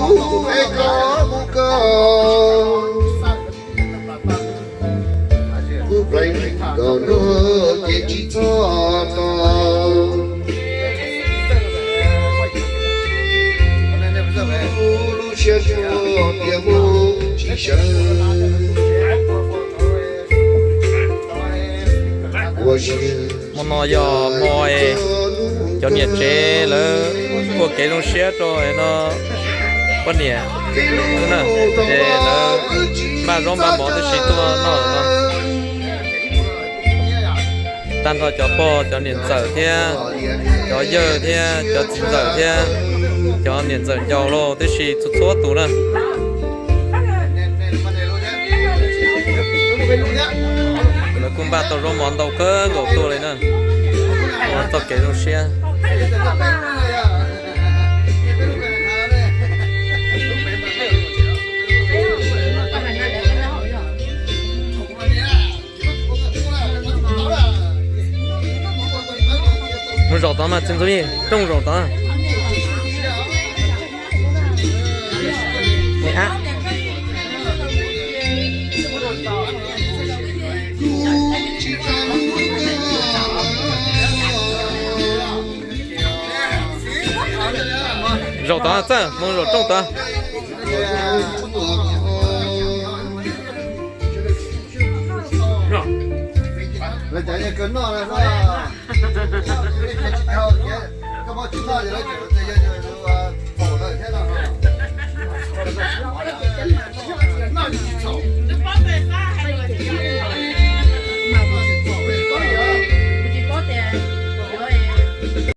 Kuv peb koj mus koj, kuv pleev koj no ces tsis txhob to. Kuv lub siab tsuas tias mus tsis sawv. Ua si Hmo no yog hmo cov niam tsev lawv ua kev zoo siab rau no poj niam na, ces lawv npaj zaub npaj mov tib si tuaj noj no. Tag nrho cov pog cov niam ntxawm thiab cov yawg thiab cov txiv ntxawm thiab cov niam ntxawm ncaus los tib si txhua txhua tus na. Lawv kuj npaj tau zaub mov ntau kawg nkaus tuaj li na, ua txoj kev zoo siab. Mus zaum tod mas txiv ntxwv, rooj zaum tod. Zaum tod, txawj mus zaum rooj tod. Lawv cov yog kawg noj no, tsis dhau thiab.